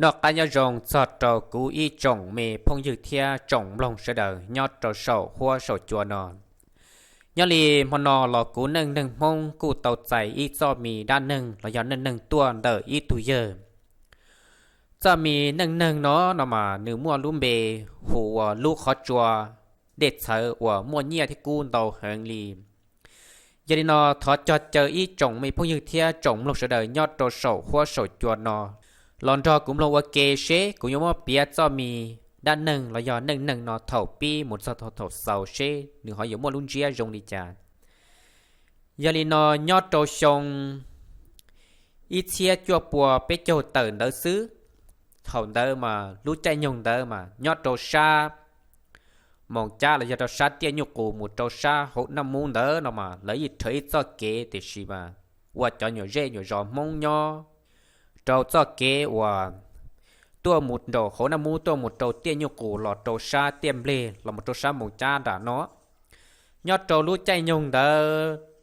Noj qab nyob zoo txog rau kuv ib tsoom me phooj ywg thiab tsoom mloog sawv daws nyob rau saum huab saum cua no. Nyob li hmo no los kuv Neej Neeg Hmoob kuj tau txais ib txoj me dab neeg los yog neej neeg tuaj ntawm ib tug yawg. Txoj me neej neeg no no mas nws muaj lub npe hu ua lub qhov tsua dej txhawv uas muaj nyiaj thiab kub ntau heev li. Yog li no thov cog caw ib tsoom me phooj ywg thiab tsoom mloog sawv daws nyob rau saum huab saum cua no los nrog kuv mloog ua ke seb kuv yuav muab piav txoj me dab neeg los yog neej neeg no thaum pib mus txog thaum xaus seb nws ho yuav muaj lub ntsiab zoo li cas. Yog li no nyob rau xyoo ib txhiab cuaj pua peb caug tawm ntawd xwb, thaum ntawd mas lub caij nyoog ntawd mas nyob rau sab Moos Cab los yog rau sab tiaj nyuj qus mus rau sab hauv Naj Mub ntawd no mas lawv yeej rhawv ib txoj kev tiam sis mas ua cov nyuam zej nyuam zos Hmoob nyob rau txoj kev uas tuaj mus nraum hauv Naj Mub tuaj mus rau tiaj nyuj qus los rau sab tiaj nplej los mus rau sab Moos Cab nram no. Nyob rau lub caij nyoog ntawd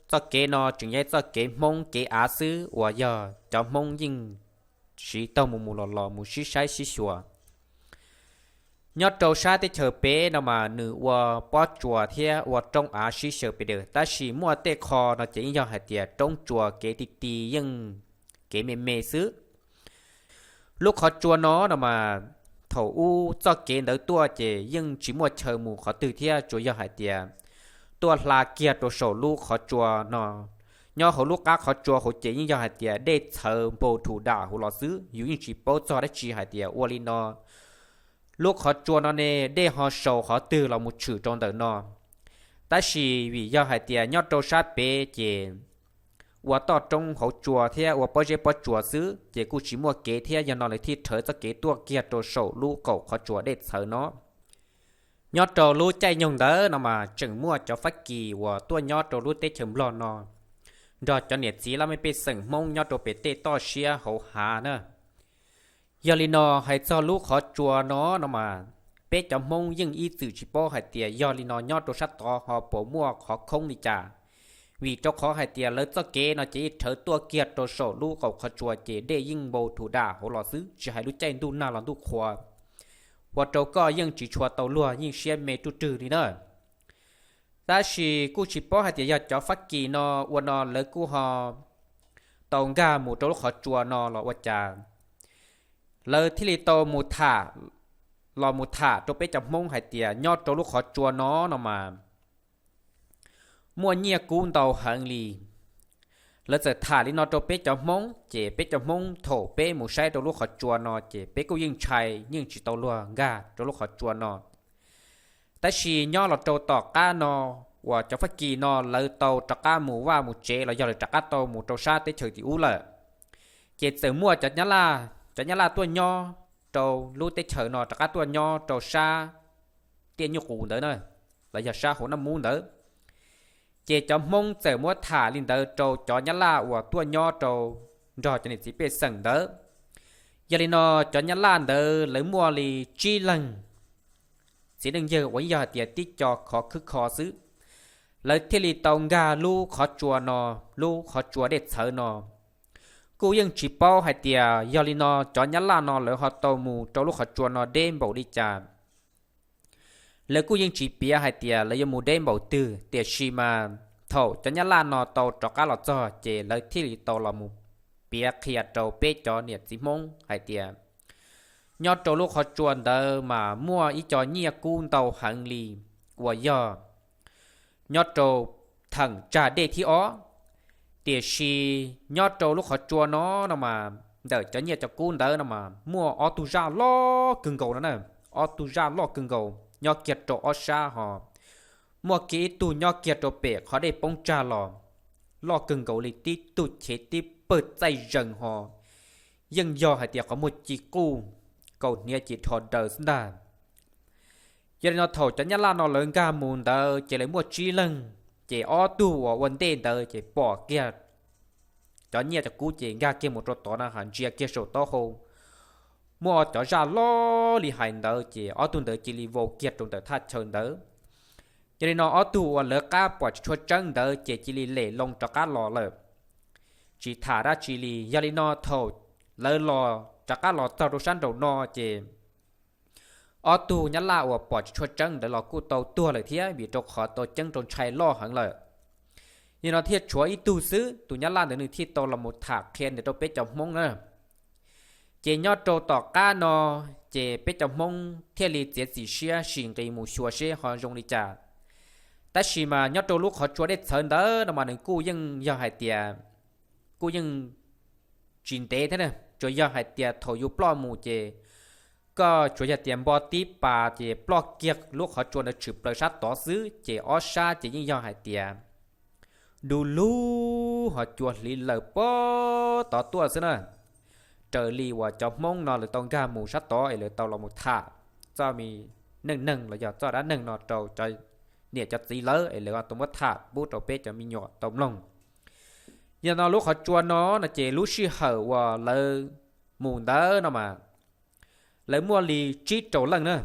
txoj kev no tseem yog txoj kev Hmoob kev av xwb uas yog cov Hmoob yeej siv taug mus mus los los mus sib saib sib xyuas. Nyob rau sab teb chaws pem no mas nws ua pob tsuas thiab ua roob av sib xyaw pes daws, tab sis muaj tej qho no ces yeej yog hais tias roob tsuas kev ti ti yeej kev me me xwb. Lub qhov tsua no no mas thaum ub txoj kev ntawd tuaj ces yeej tsis muaj chaw mus qhov twg thiab, tsuas yog hais tias tuaj hla kiag rau saum lub qhov tsua no. Nyob hauv lub qab qhov tsua hauv ces yeej yog hais tias dej txhawv npau thum dam hauv los xwb, yus yeej tsis paub txog dab tsi hais tias ua li no lub qhov tsua no ne dej ho sau qhov twg los mus tshwm rau ntawm no. Tab sis vim yog hais tias nyob rau sab pem ces ua toj roob hauv tsua thiab ua pob zeb pob tsuas xwb ces kuj tsis muaj kev thiab, yog no lawv thiaj rhawv txoj kev tuaj kiag rau saum lub qaum qhov tsua dej txhawv no. Nyob rau lub caij nyoog ntawd no mas tseem muaj cov Fab Kis uas tuaj nyob rau lub teb chaws Nplog no nrog cov niam txiv laj mej pej xeem Hmoob nyob rau pem tej toj siab hauv hav na. Yog li no hais txog lub qhov tsua no no mas peb cov Hmoob yeej ib txwm tsis paub hais tias yog li no nyob rau sab tod ho puas muaj qhov khoob li cas. Vim rau qhov hais tias lawv txoj kev no ces ib rhawv tuaj kiag rau saum lub qaum qhov tsua ces dej yeej npau thum dam hauv los xwb, tsis hais lub caij ntuj nag los ntuj qhua, ua rau koj yeej tsis tshua tau luag, yeej siab me ruj rwg li na. Tab sis kuj tsis paub hais tias yog cov Fab Kis no ua no lawv kuj ho tau nkag mus rau lub qhov tsua no los ua cas lawv thiaj li tau mus tham, los mus tham rau peb cov Hmoob hais tias nyob rau lub qhov tsua no no mas muaj nyiaj kub ntau heev li. Lawv txawm tham li no rau peb cov Hmoob ces peb cov Hmoob thaum peb mus saib rau lub qhov tsua no ces peb kuj yeej ntshai, yeej tsis tau luag nkag rau lub qhov tsua no. Tab sis nyob los rau tom qab no uas cov Fab Kis no lawv tau rov qab mus vaj mus tsev los yog lawv rov qab tau mus rau sab teb chaws tim ub lawm, ces txawm muaj cov Nyab Laj, cov Nyab Laj tuaj nyob rau lub teb chaws no rov qab tuaj nyob rau sab tiaj nyuj qus ntawd na, los yog sab hauv Naj Mub ntawd. Ces cov Hmoob txawm muab tham li ntawd rau cov Nyab Laj uas tuaj nyob rau nrog cov niam txiv pej xeem ntawd. Yog li no cov Nyab Laj ntawd lawv muaj li tsib leeg txiv neej yawg uas yog hais tias tib co khov khwb kho xwb, lawv thiaj li tau nkag lub qhov tsua no, lub qhov tsua dej txhawv no. Kuj yeej tsis paub hais tias yog li no cov Nyab Laj no lawv ho tau mus rau lub qhov tsua no deb npaum li cas. Lawv kuj yeej tsis piav hais tias lawv yuav mus deb npaum twg, tiam sis mas thaum cov Nyab Laj no tau rov qab los txog ces lawv thiaj li tau los mus piav qhia rau peb cov niam txiv Hmoob hais tias nyob rau lub qhov tsua ntawd mas muaj ib co nyiaj kub ntau heev li uas yog nyob rau theem tsag dej thib ob. Tiam sis nyob rau lub qhov tsua no no mas ntawm cov nyiaj cov kub ntawd no mas muaj ob tug zaj loj kawg nkaus no na, ob tug zaj loj kawg nkaus nyob kiag rau ob sab ho muaj kiag ib tug nyob kiag rau pem qhov dej poob tsag los loj kawg nkaus li tib tug chev tib pawg txaij zees ho yeej yog hais tias qhov muag ci quj, kaus hniav ces rho daws xwb ntag. Yog li no thaum cov Nyab Laj no lawv nkag mus ntawd ces lawv muaj tsib leeg, ces ob tug uas ua ntej ntawd ces pom kiag cov nyiaj cov kub ces nkag kiag mus rau tod na ha, ntsia kiag saum taub hau muaj cov zaj loj li hais ntawd ces ob tug ntawd cia li vau kiag rau ntawm thaj chaw ntawd. Yog li no ob tug uas lawv qab pom tsis tshua tseeb ntawd ces cia li lem loo rov qab los lawm, tsis tham dab tsi li. Yog li no thaum lawv los rov qab los txog rau sab nraum no ces ob tug Nyab Laj uas pom tsis tshua tseeb ntawd los kuj tau tuag lawm thiab, vim rau qhov tau ceeb rau ntshai loj heev lawm. Yog no thiaj tshuav ib tug xwb, tus Nyab Laj ntawd nws thiaj tau los mus tham qhia ntawm rau peb cov Hmoob na. Ces nyob rau tom qab no, ces peb cov Hmoob thiaj li txiav txim siab sim nqis mus xyuas seb ho zoo li cas. Tab sis mas nyob rau lub qhov tsua dej txhawv ntawd no mas nws kuj yeej yog hais tias kuj yeej tsis ntev thiab, tsuas yog hais tias thaum yus ploj mus ces koj tsuas yog tias npo tib pas ces ploj kiag lub qhov tsua ntawd tshwm plaws sab tod xwb, ces ob sab ces yeej yog hais tias du lug ho cua hliv lawm pem tod tuaj xwb na. Raws li uas cov Hmoob no lawv tau nkag mus sab tod es lawv tau los mus tham txoj me neej neeg los yog txoj dab neeg no rau cov niam cov txiv lawv es lawv tau muab tham pub rau peb cov me nyuam tau mloog. Yog no lub qhov tsua no no ces lub sij hawm uas lawv mus ntawd no mas lawv muaj li tsib rau leej na.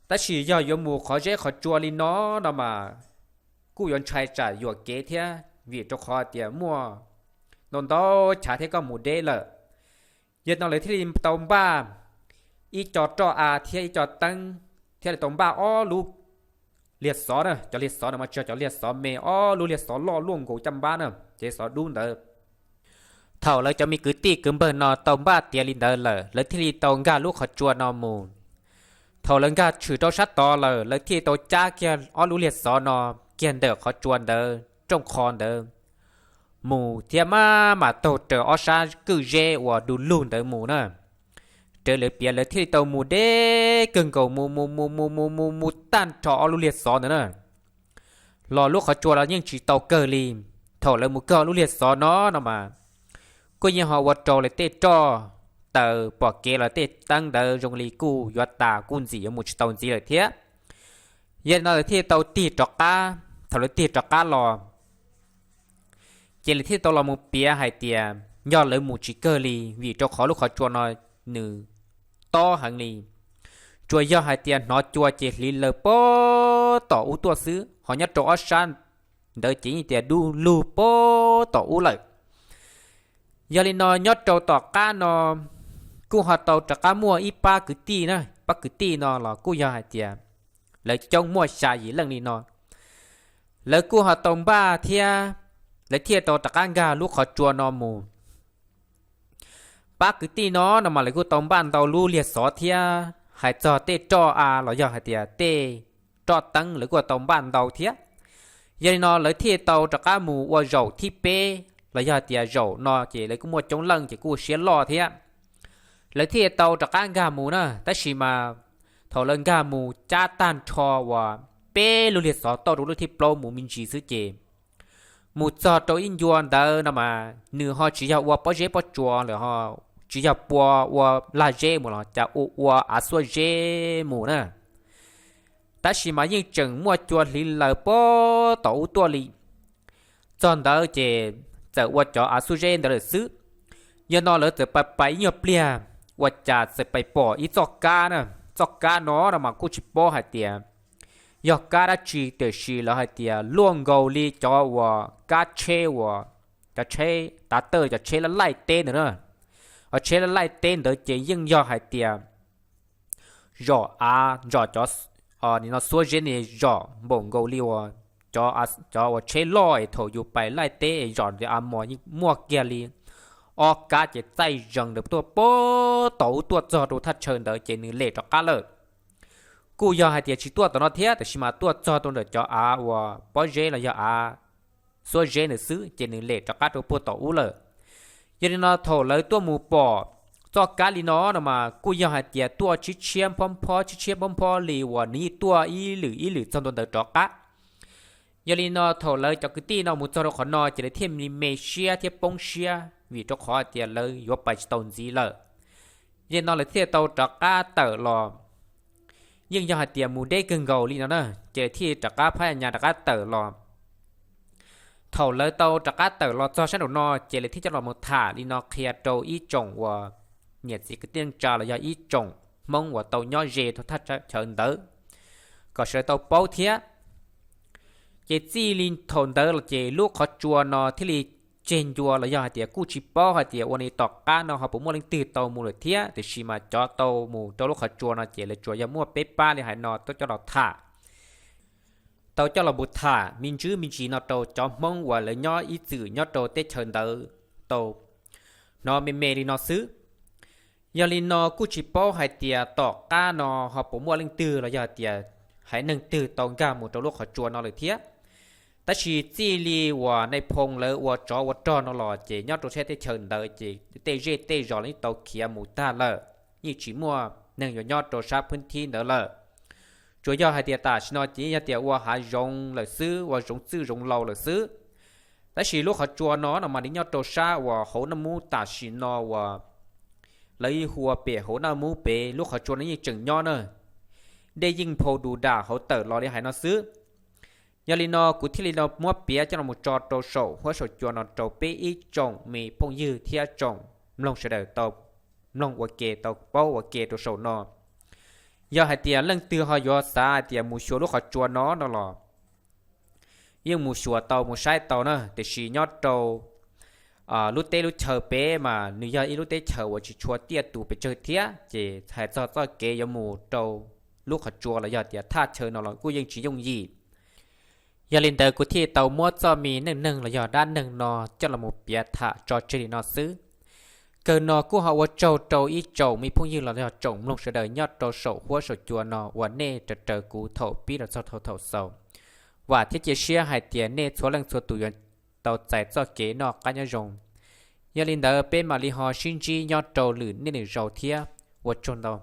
Tab sis yog yuav mus qhov zeb qhov tsua li no no mas kuj yuav ntshai tsam yuam kev thiab, vim rau qhov tias muaj ntau ntau chav thiab koj mus deb lawm. Yog no lawv thiaj li tau npaj ib co roj av thiab ib co teeb, thiaj li tau npaj ob lub liag xov na. Cov liag xov no mas tsis yog cov liag xov me, ob lub liag xov loj luaj nkaus caj npab na, ces xov dub ntawd. Thaum lawv cov me kwv tij kwv npawg no tau npaj tiav li ntawd lawm, lawv thiaj li tau nkag lub qhov tsua no mus. Thaum lawv nkag tshwm rau sab tod lawm, lawv thiaj li tau cab kiag ob lub liag xov no kiag ntawm qhov tsua ntawd rooj qho ntawd mus thiab maj mam taug raws ob sab kwj zeb uas du lug ntawd mus na. Raws lawv piav lawv thiaj li tau mus deb kawg nkaus, mus mus mus mus mus mus mus tag nrho ob lub liag xov ntawd na. Los lub qhov tsua los yeej tsis tau kawg li. Thaum lawv mus kawg ob lub liag xov no no mas kuj yeej ho ua rau lawv tej roj taws pom kev los tej teeb ntawd zoo li kuj yuav tas kuj ntxim yuav mus tsis tau ntxiv lawm thiab. Yog li no lawv thiaj tau tig rov qab. Thaum lawv tig rov qab los ces lawv thiaj tau los mus piav hais tias yog lawv mus tsis kawg li, vim rau qhov lub qhov tsua no nws tob heev li. Tsuas yog hais tias hnov cua ces hliv lawm pem tom ub tuaj xwb, ho nyob rau ob sab ntawd ces yeej tias du lug pem tom ub lawm. Yog li no nyob rau tom qab no kuj ho tau rov qab muaj ib pab kwv tij na, pab kwv tij no los kuj yog hais tias lawv coob muaj xya yim leej li no. Lawv kuj ho tau npaj thiab, lawv thiaj tau rov qab nkag lub qhov tsua no mus. Pab kwv tij no no mas lawv kuj tau npaj ntau lub liag xov thiab, hais txog tej roj av los yog hais tias tej roj teeb lawv kuj tau npaj ntau thiab. Yog li no lawv thiaj tau rov qab mus ua zaum thib peb los yog hais tias zaum no ces lawv kuj muaj coob leej ces kuj siab loj thiab. Lawv thiaj tau rov qab nkag mus na, tab sis mas thaum lawv nkag mus cab tag nrho uas peb lub liag xov tauj rau lub thib plaub mus me ntsis xwb ces mus txog rau ib ncua ntawd no mas nws ho tsis yog ua pob zeb pob tsua lawm, ho tsis yog pua ua lag zeb mus los cas ua ua av xuab zeb mus na. Tab sis mas yeej tseem muaj cua hliv lawm pem tom ub tuaj li. Txog ntawd ces txawm ua cov av xuab zeb ntawd lawm xwb. Yog no lawv txawm pais pais ib nyuag pliag, ua cas txawm pais pom ib txoj kab na. Txoj kab no no mas kuj tsis paub hais tias yog kab dab tsi, tiam sis lawv hais tias luaj nkaus li cov uas kab tsheb uas, cov tsheb tav tawj, cov tsheb laij laij teb ntawd na. Cov tsheb laij laij teb ntawd ces yeej yog hais tias zom av, zom cov, nim no xuab zeb ne, zom npaum nkaus li uas cov, cov uas tsheb loj es thaum yus pais laij teb es zom ntawd av mos yeej muaj kiag li ob kab ces txaij zees ntawd tuaj pem tom ub tuaj txog rau thaj chaw ntawd ces nws lem rov qab lawm. Kuj yog hais tias tsis tuaj tom no thiab, tab sis mas tuaj txog rau ntawm cov av uas pob zeb los yog av xuab zeb ntawd xwb ces nws lem rov qab rau puag tom ub lawm. Yog li no thaum lawv tuaj mus pom txoj kab li no no mas kuj yog hais tias tuaj tshiab tshiab phob phob, tshiab tshiab phob phob li uas nws yeej tuaj ib lwm ib lwm txog ntua ntawd rov qab. Yog li no thaum lawv cov kwv tij no mus txog rau qhov no ces lawv thiaj li me siab thiab poob siab vim rau qhov hais tias lawv yuav pais tsis tau ntxiv lawm. Yog li no lawv thiaj tau rov qab tawm los. Yeej yog hais tias mus deb kawg nkaus li no na, ces lawv thiaj rov qab phab nyas rov qab tawm los. Thaum lawv tau rov qab tawm los txog sab nraum no ces lawv thiaj coj los mus tham li no qhia rau ib tsoom uas niam txiv kwv tij neej tsa los yog ib tsoom Hmoob uas tau nyob ze rau thaj chaw ntawd, kom sawv daws tau paub thiab. Ces txij li thaum ntawd los ces lub qhov tsua no thiaj li tseg ncua los yog hais tias kuj tsis paub hais tias ua li tom qab no ho puas muaj leej twg tau mus lawm thiab, tiam sis mas cov tau mus rau lub qhov tsua no ces lawv tsuas yog muaj peb pab li hais no tuaj coj los tham, tau coj los mus tham me ntsis me ntsis no rau cov Hmoob uas lawv nyob ib txwm nyob rau teb chaws ntawd tau hnov me me li no xwb. Yog li no kuj tsis paub hais tias tom qab no ho puas muaj leej twg los yog tias haiv neeg twg tau nkag mus rau lub qhov tsua no lawm thiab. Tab sis txij li uas Nais Phoo lawv ua tsov ua rog no los ces nyob rau sab teb chaws ntawd ces tej zej tej zos los yeej tau khiav mus tag lawm, yeej tsis muaj neeg yuav nyob rau sab phwb thib ntawd lawm. Tsuas yog hais tias tam sim no ces yog tias ua hav zoov lawm xwb, ua zoov txwj zoov laus lawm xwb. Tab sis lub qhov tsua no no mas nws nyob rau sab uas hauv Naj Mub tam sim no uas lawv hu ua pem hauv Naj Mub pem, lub qhov tsua no yeej tseem nyob na. Dej yeej phau du dam hauv tawm los li hais no xwb. Yog li no kuv thiaj li no muab piav coj los tso rau saum huab saum cua no rau peb ib tsoom me phooj ywg thiab tsoom mloog sawv daws tau mloog ua ke tau paub ua ke rau saum no. Yog hais tias leej twg ho yuav xav hais tias mus xyuas lub qhov tsua no no los yeej mus xyuas tau mus saib tau na, tiam sis nyob rau lub teb lub chaw peb mas nws yog ib lub teb chaws uas tsis tshua tiaj tus pes tsawg thiab, ces hais txog txoj kev yuav mus rau lub qhov tsua los yog tias thaj chaw no los kuj yeej tsis yooj yim. Yog li ntawd kuv thiaj tau muab txoj me neej neeg los yog dab neeg no coj los mus piav tham tso tseg li no xwb. Kawg no kuj ho ua tsaug rau ib tsoom me phooj ywg los yog tsoom mloog sawv daws nyob rau saum huab saum cua no uas nej raws raws kuv thaum pib los txog thaum xaus. Vam thiab cia siab hais tias nej txhua leej txhua tus yuav tau txais txoj kev noj qab nyob zoo. Yog li ntawd peb mam li ho sib ntsib nyob rau lwm niaj lwm zaus thiab, ua tsaug ntau.